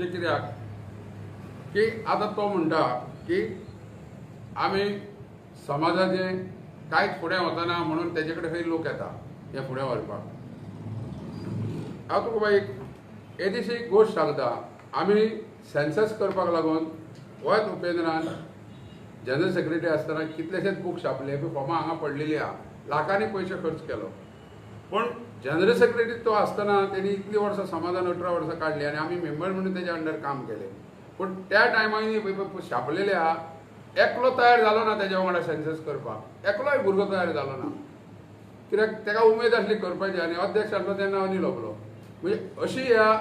म्हणजे कित्याक की आतां तो म्हणटा की आमी समाजाचें कांयच फुडें वचना म्हणून तेजे कडेन खंय लोक येता हें फुडें व्हरपाक. हांव तुका बाई येदीशी गोश्ट सांगता, आमी सेन्सस करपाक लागून गोंयांत उपेंद्रान जनरल सेक्रेटरी आसतना कितलेशेच बूक छापले, फॉर्मां हांगा पडलेली आहा, लाखांनी पयशे खर्च केलो. पूण जनरल सेक्रेटरी तो आसतना तेणी इतलीं वर्सां समाजान 18 वर्सां काडली आनी आमी मेंबर म्हणून तेज्या अंडर काम केलें. पूण त्या टायमार छापलेले आहा, एकलो तयार जालो ना तेज्या वांगडा सेन्सस करपाक, एकलोय भुरगो तयार जालो ना, कित्याक तेका उमेद आसली करपाची आनी अध्यक्ष आसलो तेन्ना अनिल ओबलो. म्हणजे अशी ह्या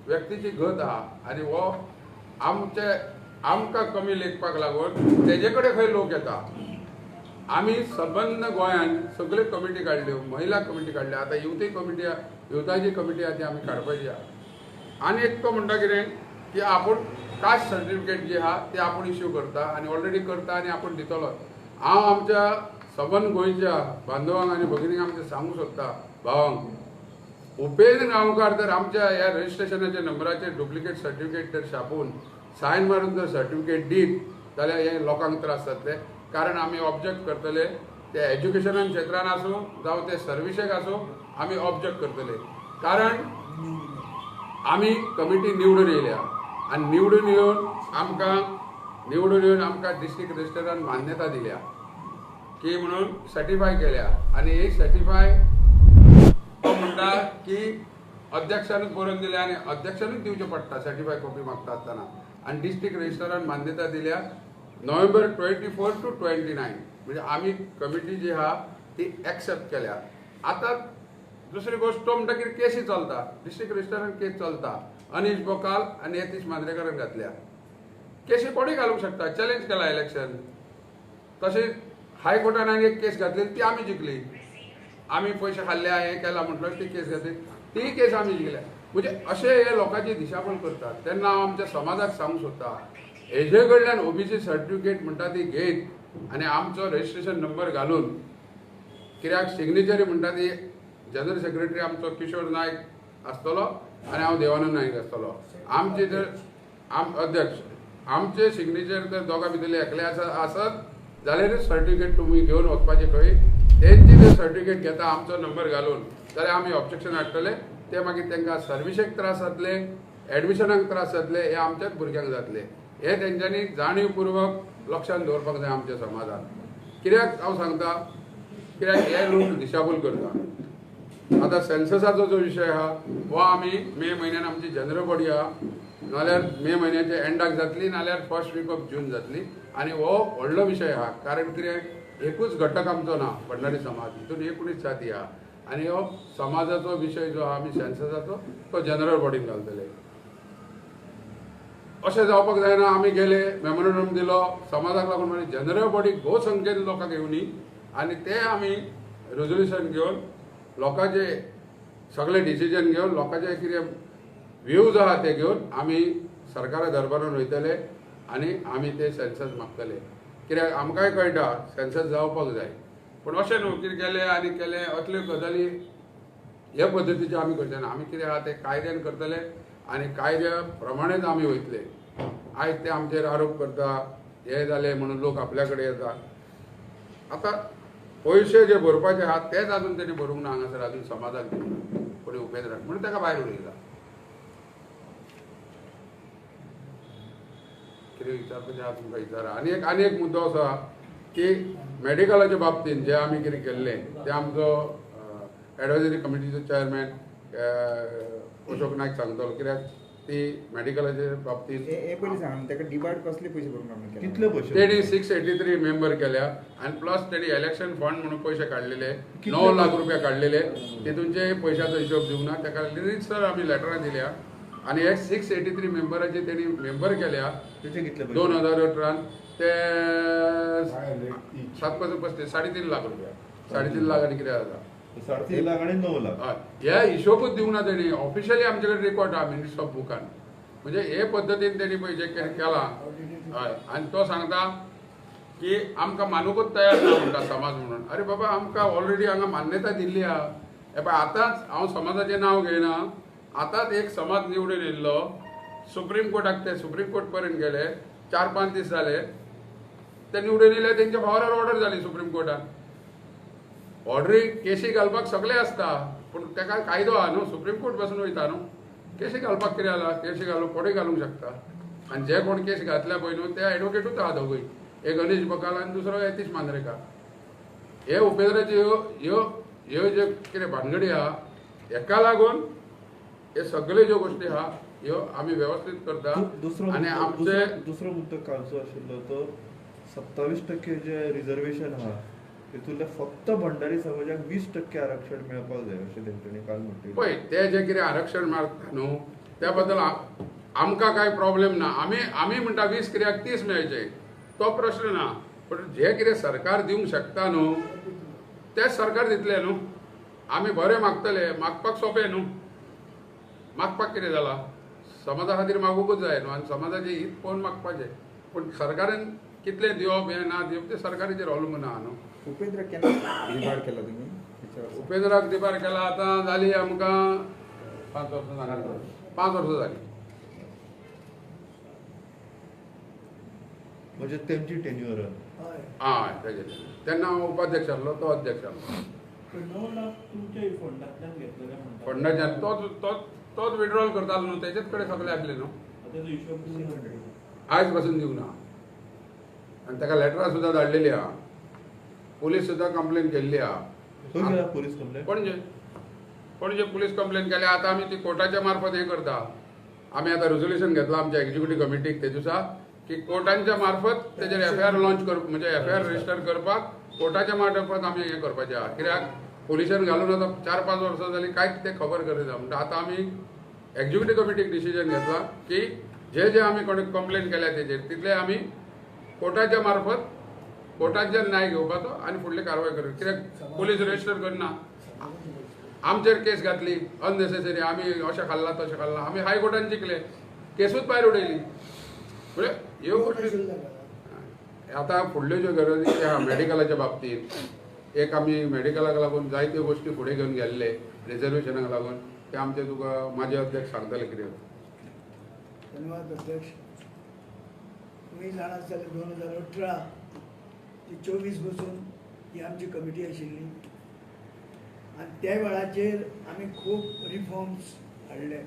व्यक्तीची गत आहा आनी हो आमचे आमकां कमी लेखपाक लागून तेजे कडेन खंय लोक येता. आमी सबंद गोंयांत सगळ्यो कमिटी काडल्यो, महिला कमिटी काडल्या, आतां युवती कमिटी, युवताची कमिटी आहा ती आमी काडपाची आहा. आनी एक तो म्हणटा कितें की आपूण कास्ट सर्टिफिकेट जी आहा ती आपूण इश्यू करता आनी ऑलरेडी करता आनी आपूण दितलो. हांव आमच्या सबंद गोंयच्या बांधवांक आनी भगिनींक आमच्या सांगूंक सोदता, भावांक, उपेंद्र गांवकार जर आमच्या ह्या रजिस्ट्रेशनाच्या नंबराचेर डुप्लिकेट सर्टिफिकेट जर छापून सायन मारून जर सर्टिफिकेट दीत जाल्यार हे लोकांक त्रास जातले. कारण आमी ऑब्जेक्ट करतले, ते एज्युकेशनान क्षेत्रान आसूं जावं ते सर्विसेक आसूं, आमी ऑब्जेक्ट करतले. कारण आमी कमिटी निवडून येयल्या आनी निवडून येवन आमकां डिस्ट्रिक्ट रजिस्टरान मान्यता दिल्या की म्हणून सर्टिफाय केल्या. आनी ही सर्टिफाय तो म्हणटा की अध्यक्षानूच बरोवन दिल्या आनी अध्यक्षानूच दिवचें पडटा सर्टिफाय कॉपी मागता आसतना. आनी डिस्ट्रिक्ट रजिस्टरान मान्यता दिल्या नोव्हेंबर 24 to 29, म्हणजे आमी कमिटी जी आहा ती एक्सेप्ट केल्या. आतां दुसरी गोश्ट तो म्हणटा की केसी चलता, डिस्ट्रिक्ट रजिस्टरान केस चलता, अनिश बोकाल आनी यतीश मांद्रेकरान घातल्या. केसी कोणूय घालूंक शकता, चॅलेंज केला इलेक्शन. तशेंच हायकोर्टान आनी एक केस घातली ती आमी जिखली, आमी पयशे खाल्ले हें केलां म्हटलो ती केस घातली, ती केस आमी जिखल्या. म्हणजे अशे हे लोकांची दिशाभूल करतात. तेन्ना हांव आमच्या समाजाक सांगूंक सोदता, हेजे कडल्यान ओबीसी सर्टिफिकेट म्हणटा ती घेत आनी आमचो रजिस्ट्रेशन नंबर घालून, कित्याक सिग्नेचरी म्हणटा ती जनरल सेक्रेटरी आमचो किशोर नायक आसतलो आनी हांव देवानंद नायक आसतलो, आमचे जर अध्यक्ष आमचे सिग्नेचर जर दोगां भितरले एकले आसत जाल्यारच सर्टिफिकेट तुमी घेवन वचपाचें खंय. तेंची जर सर्टिफिकेट घेता आमचो नंबर घालून जाल्यार आमी ऑब्जेक्शन हाडटले, ते मागीर तांकां सर्विसेक त्रास जातले, एडमिशनाक त्रास जातले, हे आमच्याच भुरग्यांक जातले. हे तेंच्यांनी जाणीवपूर्वक लक्षांत दवरपाक जाय आमच्या समाजान. कित्याक हांव सांगता, कित्याक हे लोक दिशाभूल करता. आतां सेन्ससाचो जो विशय आहा हो आमी मे म्हयन्यान आमची जनरल बॉडी आहा, नाल्यार मे म्हयन्याच्या एंडाक जातली, नाल्यार फर्स्ट वीक ऑफ जून जातली. आनी हो व्हडलो विशय आहा, कारण कितें एकूच घटक आमचो ना भंडारी समाज, हितून 19 जाती आहा आनी हो समाजाचो विशय जो आहा आमी सेन्ससाचो तो जनरल बॉडीन घालतले. अशें जावपाक जायना. आमी गेले मेमोरंडम दिलो समाजाक लागून, म्हणजे जनरल बॉडीक भोव संख्येन लोकांक येवनी आनी ते आमी रेजोल्युशन घेवन लोकांचे सगळे डिसिजन घेवन लोकांचे कितें व्यूज आहा ते घेवन आमी सरकारा दरबारान वयतले आनी आमी ते सेन्सस मागतले. कित्याक आमकांय कळटा सेन्सस जावपाक जाय, पूण अशें न्हू कितें गेले आनी केले असल्यो गजाली हे पद्दतीचे आमी करचे ना. आमी कितें आहा ते कायद्यान करतले आनी कायद्या प्रमाणेच आमी वयतले. आयज ते आमचेर आरोप करता हे जाले म्हणून लोक आपल्या कडेन येता. आतां पयशे जे भरपाचे आहा तेच अजून तेणी भरूंक ना हांगासर, अजून समाजाक दिवंक ना कोणी उपेंद्राक, म्हणून ताका भायर उडयला. कितें विचारपाचें आहा तुमकां विचारा. आनी एक मुद्दो आसा की मेडिकलाच्या बाबतींत जे आमी कितें केल्लें तें आमचो एडवायजरी कमिटीचो चेअरमॅन अशोक नायक सांगतलो, कित्याक ती मेडिकलाच्या बाबतींत पयलीं सांग ताका डिबार्ड कसले पयशे भरून कितले पयशे तेणी 683 मेंबर केल्या आनी प्लस तेणी इलेक्शन फंड म्हणून पयशे काडलेले 9 लाख रुपया काडलेले, तितूनचे पयशाचो हिशोब दिवंक ना ताका रितसर आमी लेटरां दिल्या. आनी हे 683 मेंबराचे तेणी मेंबर केल्या 2018 ते 7 5 35 3.5 लाख रुपया, 3.5 लाख आनी कितें जाता 3.5 लाख आनी 9 लाख. हे हिशोबूच दिवंक ना तेणी, ऑफिशियली आमचे कडेन रेकॉर्ड आहा मिनिस्ट्री ऑफ बुकान. म्हणजे हे पद्दतीन तेणी पळय जे केलां. हय, आनी तो सांगता की आमकां मानुकूच तयार ना म्हणटा समाज म्हणून. अरे बाबा, आमकां ऑलरेडी हांगा मान्यता दिल्ली आहा. हे पळय आतांच हांव समाजाचें नांव घेयना, आतांच एक समाज निवडून येयल्लो सुप्रीम कोर्टाक ते सुप्रीम कोर्ट पर्यंत गेले, 4-5 दीस जाले ते निवडून येयले, तेंच्या फावरार ऑर्डर जाली सुप्रीम कोर्टान. ऑर्डरी केशी घालपाक सगळे आसता, पूण तेका कायदो आहा न्हू, सुप्रीम कोर्ट पासून वयता न्हू. केशी घालपाक कितें जाला, केशी घालूंक कोणूय घालूंक शकता. आनी जे कोण केस घातल्या पळय न्हू ते एडवोकेटूच आहा दोगूय, एक अनीश बकाल आनी दुसरो यतीश मांद्रेकार. हे उपेंद्राच्यो ह्यो ह्यो ह्यो ज्यो कितें भानगडी आहा हेका लागून हे सगळे ज्यो गोश्टी आहा ह्यो आमी वेवस्थीत करता. आनी आमचे दुसरो मुद्दो कालचो आशिल्लो तो 27% जे रिजर्वेशन आहा तितूंतलें फक्त भंडारी समाजाक 20% आरक्षण मेळपाक जाय अशें तेंच्यांनी काल म्हणलें. पळय ते जे कितें आरक्षण मारता न्हू त्या बद्दल आमकां कांय प्रॉब्लेम ना. आमी आमी म्हणटा 20 कित्याक 30 मेळचे तो प्रश्न ना, पूण जे कितें सरकार दिवंक शकता न्हू तेच सरकार दितलें न्हू. आमी बरें मागतले, मागपाक सोंपें न्हू, मागपाक कितें जालां, समाजा खातीर मागूंकूच जाय न्हू आनी समाजाचें हित पळोवन मागपाचें. पूण सरकारान कितलें दिवप हें ना दिवप तें सरकाराचेर अवलंबून आहा न्हू. उपेंद्र केन्ना डिबार केला तुमी? उपेंद्राक डिबार केला आतां जाली आमकां 5 वर्सां जाली, 5 वर्सां जाली. म्हणजे तेमची टेन्युअर हय तेजे तेन्ना हांव उपाध्यक्ष आसलो, तो अध्यक्ष आसलो. 9 लाख तुमच्या फंडांतल्यान घेतलेले म्हणटा, फंडाच्यान तोच तोच तोच विड्रॉल करतालो न्हू, तेजेच कडेन सगळे आसले न्हू. आयज पासून दिवंक ना. आनी ताका लेटरां सुद्दां धाडलेली आहा, पुलीस सुद्दां कंप्लेन केल्ली आहा. Police complain Panaji Panaji police complain केल्या. आतां आमी ती कोर्टाच्या मार्फत हें करता. आमी आतां रेजोल्युशन घेतलां आमच्या एक्झिक्युटीव कमिटीक ते दिसा की कोर्टांच्या मार्फत तेजेर एफआयआर लॉन्च कर, म्हणजे एफआयआर रजिस्टर करपाक कोर्टाच्या मार्फत आमी हें करपाचें आहा. कित्याक पोलिसान घालून आतां 4-5 वर्सां जालीं कांयच तें खबर करिना. म्हणटा आतां आमी एक्झिक्युटीव कमिटीक डिसिजन घेतलां की जे जे आमी कोणी कंप्लेन केल्या तेजेर तितले आमी कोर्टाच्या मार्फत कोर्टाच्यान न्याय घेवपाचो आनी फुडली कारवाय करप. कित्याक पोलीस रजिस्टर करना, आमचेर केस घातली अननेसेसरी, आमी अशें खाल्लां तशें खाल्लां, आमी हायकोर्टान जिखले, केसूच भायर उडयली. म्हणजे ह्यो गोश्टी आतां फुडल्यो ज्यो गरजी आहा मेडिकलाच्या बाबतींत, एक आमी मेडिकलाक लागून जायत्यो गोश्टी फुडें घेवन गेल्ले रिजर्वेशनाक लागून, ते आमचे तुका म्हाजे अध्यक्ष सांगतले कितें. धन्यवाद अध्यक्ष. तुमी जाणा जाल्यार 2018 ते 24 बसून ही आमची कमिटी आशिल्ली आनी त्या वेळाचेर आमी खूब रिफॉर्म्स हाडले,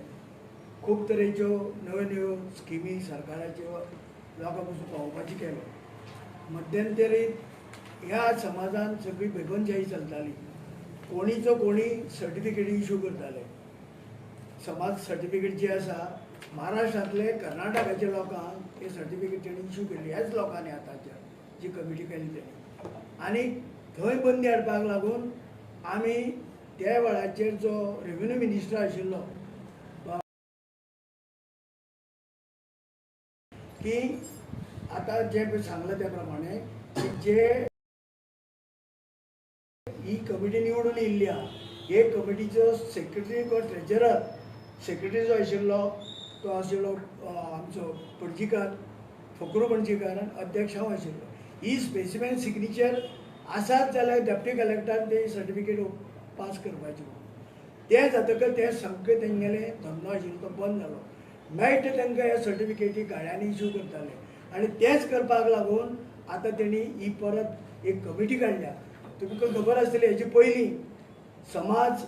खूब तरेच्यो नव्यो नव्यो स्किमी सरकाराच्यो लोकां पसून पावोवपाची केल्यो. मध्यंतरी ह्या समाजान सगळी बेगनशाही चलताली, कोणीचो कोणी सर्टिफिकेट इशू करताले. समाज सर्टिफिकेट जी आसा महाराष्ट्रांतले कर्नाटकाच्या लोकांक हे सर्टिफिकेट तेणी इशू केल्ली, ह्याच लोकांनी आतांच्या जी कमिटी केली तेणी. आनी थंय बंदी हाडपाक लागून आमी त्या वेळाचेर जो रेवेन्यू मिनिस्टर आशिल्लो की आतां जें सांगलां त्या प्रमाणे की जे ही कमिटी निवडून येयल्ली आहा, हे कमिटीचो सेक्रेटरी किंवा ट्रेजरर सेक्रेटरी जो आशिल्लो तो आशिल्लो आमचो पणजीकार फकरू पणजीकार आनी अध्यक्ष हांव आशिल्लो. ही स्पेसिमेन सिग्नेचर आसात जाल्यार डेप्टी कलेक्टरान ते सर्टिफिकेट पास करपाची. तें जातकच तें सगळें तेंगेलें धंदो आशिल्लो तो बंद जालो. मेळटा तांकां ह्या सर्टिफिकेटी गाड्यांनी इशू करताले आनी तेंच करपाक लागून आतां तेणी ही परत एक कमिटी काडल्या. तुमकां खबर आसतली हेजे पयलीं समाज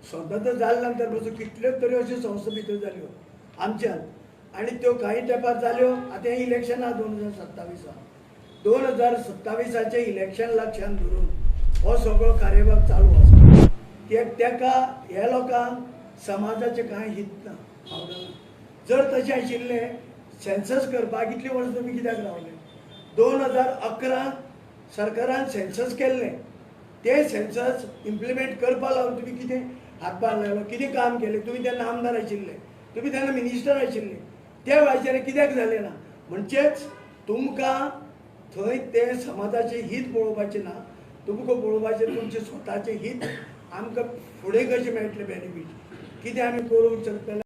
स्वतंत्र जाल्या नंतर पासून कितल्यो तरी अश्यो संस्था भितर जाल्यो आमच्यान आनी त्यो कांय तेंपार जाल्यो. आतां हें इलेक्शन आहा 2027 2027 इलेक्शन लक्षांत धरून हो सगळो कार्यभाग चालू आसा. तेका ह्या लोकांक समाजाचें कांय हित ना, आवडना. जर तशें आशिल्लें सेन्सस करपाक इतलीं वर्सां तुमी कित्याक रावले? 2011 सरकारान सेन्सस केल्लें, तें सेन्सस इम्प्लिमेंट करपा लागून तुमी कितें हातभार लायलो, कितें काम केलें? तुमी तेन्ना आमदार आशिल्ले, तुमी तेन्ना मिनिस्टर आशिल्ले, त्या वेळाचेर कित्याक जालें ना? म्हणचेच तुमकां थंय तें समाजाचें हित पळोवपाचें ना, तुमकां पळोवपाचें तुमचें स्वताचें हित, आमकां फुडें कशें मेळटलें बेनिफीट, कितें आमी करूंक शकतले.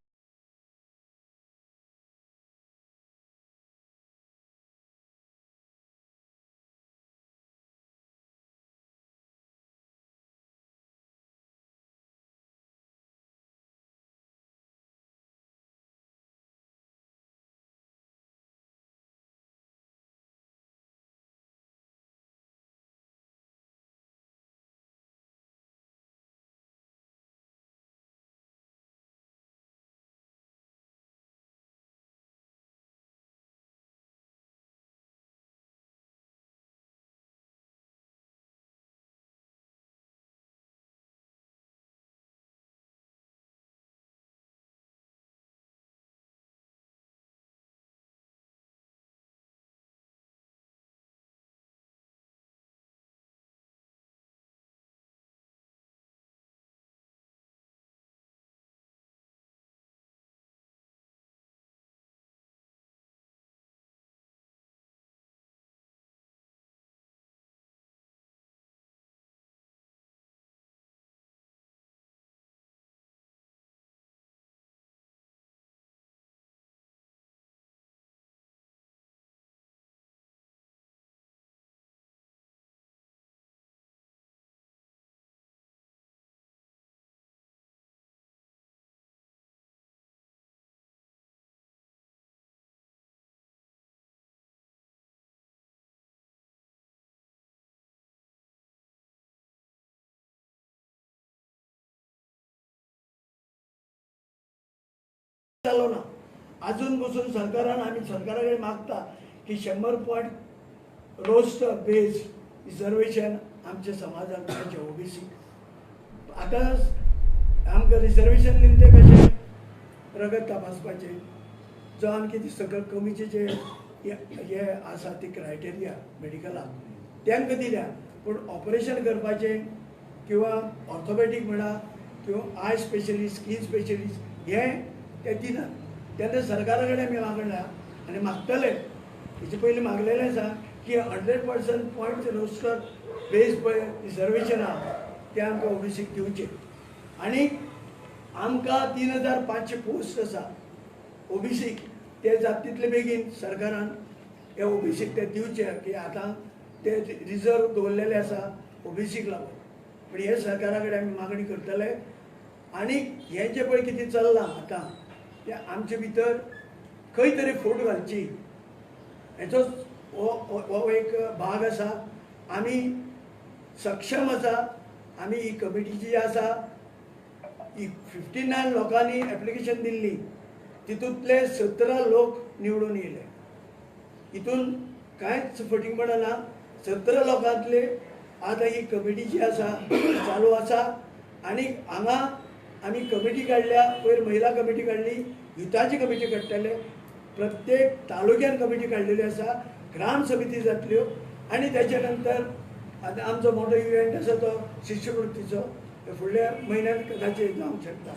जालो ना. आजून पसून सरकारान आमी सरकारा कडेन मागता की 100 पॉयंट रोस्टर बेज रिजर्वेशन आमच्या समाजाक मेळचें ओबीसी. आतां आमकां रिजर्वेशन दिलें तें कशें रगत तपासपाचें जो आमचे ती सगळं कमीचे जे हे आसा ती क्रायटेरिया मेडिकलाक तांकां दिल्या, पूण ऑपरेशन करपाचें किंवा ऑर्थोपॅडीक म्हणा किंवा I specialist skin specialist हे ते दिनात. तेन्ना सरकारा कडेन आमी मागल्या आनी मागतले, हेचे पयलीं मागलेलें आसा की 100% पॉयंट रोस्टर बेज पळय रिजर्वेशन आहा तें आमकां ओबीसीक दिवचें. आनी आमकां 3500 पोस्ट आसा ओबीसीक, ते जाता तितले बेगीन सरकारान हे ओबीसीक ते दिवचे की आतां ते रिजर्व दवरलेले आसा ओबीसीक लागून. पूण हे सरकारा कडेन आमी मागणी करतले. आनी हें जें पळय कितें चल्लां आतां तें आमचे भितर खंय तरी फूट घालची हेचोच हो एक भाग आसा. आमी सक्षम आसा, आमी ही कमिटी जी आसा ही 59 लोकांनी एप्लिकेशन दिल्ली, तितूंतले 17 लोक निवडून येयले. हितून कांयच फटींगपणां ना. 17 लोकांतले आतां ही कमिटी जी आसा चालू आसा. आनी हांगा आमी कमिटी काडल्या, पयर महिला कमिटी काडली, युथाची कमिटी काडटले, प्रत्येक तालुक्यान कमिटी काडलेली आसा, ग्राम समिती जातल्यो. आनी तेच्या नंतर आतां आमचो मोठो इव्हेंट आसा तो शिश्यवृत्तीचो फुडल्या म्हयन्यात कदाचित जावंक शकता.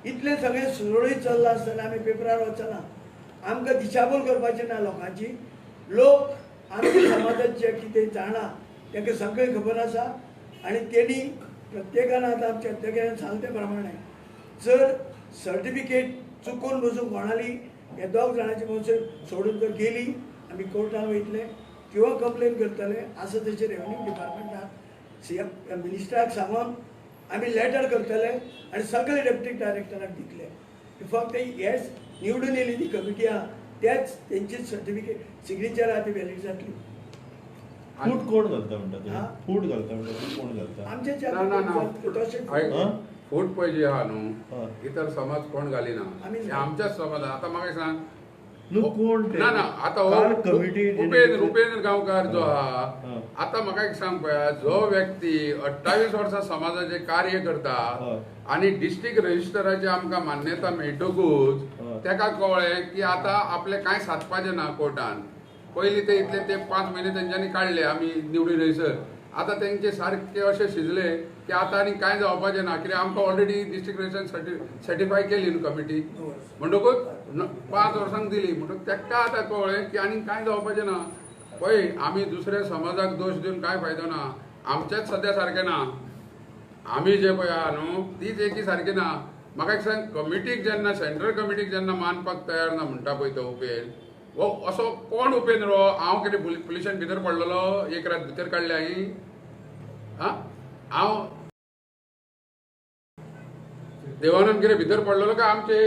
इतलें सगळें सुरळीत चल्लां आसतना आमी पेपरार वचना, आमकां दिशाभूल करपाची ना लोकांची. लोक आमच्या समाजात जे कितें जाणा तांकां सगळें खबर आसा. आनी तेणी प्रत्येकान आतां आमच्या अध्यक्षान सांगले ते प्रमाणे जर सर्टिफिकेट चुकून बसून कोणाली हे 2 जाणांची म्हणून सोडून जर गेली आमी कोर्टान वयतले किंवा कंप्लेन करतले. आसा तशें रेव्हेन्यू डिपार्टमेंटाक सी एम मिनिस्टराक सांगून आमी लेटर करतले आनी सगळे डेप्युटी डायरेक्टराक दितले. फक्त हेच निवडून येयली ती कमिटी आहा तेच तेंची सर्टिफिकेट सिग्नेचर आहा ती व्हॅलीड जातली. फूट कोण घालता म्हणटा? फूट घालता म्हणटा कोण घालता? आमचे फूट पळय जी आहा न्हू इतर समाज कोण घालिना, आमच्याच समाजान. आतां म्हाका सांग कोण ना ना आतां रुपेंद्र गांवकार जो आहा, आतां म्हाका एक सांग पळया, जो व्यक्ती 28 वर्सां समाजाचें कार्य करता आनी डिस्ट्रिक्ट रजिस्टराची आमकां मान्यता मेळटकूच तेका कळ्ळें की आतां आपलें कांय सादपाचें ना कोर्टान. पयलीं ते इतले ते 5 म्हयने तेंच्यांनी काडले आमी निवडून येयसर, आतां तेंचे सारके अशें शिजले की आतां आनी कांय जावपाचें ना, कित्याक आमकां ऑलरेडी डिस्ट्रिक्ट रजिस्टर सर्टिफाय केली न्हू कमिटी, म्हणटकूच 5 वर्सांक दिली. म्हणटकूच तेका आतां कळ्ळें की आनी कांय जावपाचें ना. पळय आमी दुसऱ्या समाजाक दोश दिवन कांय फायदो ना, आमचेंच सद्या सारकें ना, आमी जे पळय आहा न्हू तीच एकी सारकी ना. म्हाका एक सांग, कमिटीक जेन्ना सेंट्रल कमिटीक जेन्ना मानपाक तयार ना म्हणटा पळय तो उपेंद्र, हो असो कोण उपेंद्र हो? हांव कितें पुलिशेन भितर पडलेलो एक रात भितर काडले हांवें? आं, हांव देवानंद कितें भितर पडलेलो काय आमचे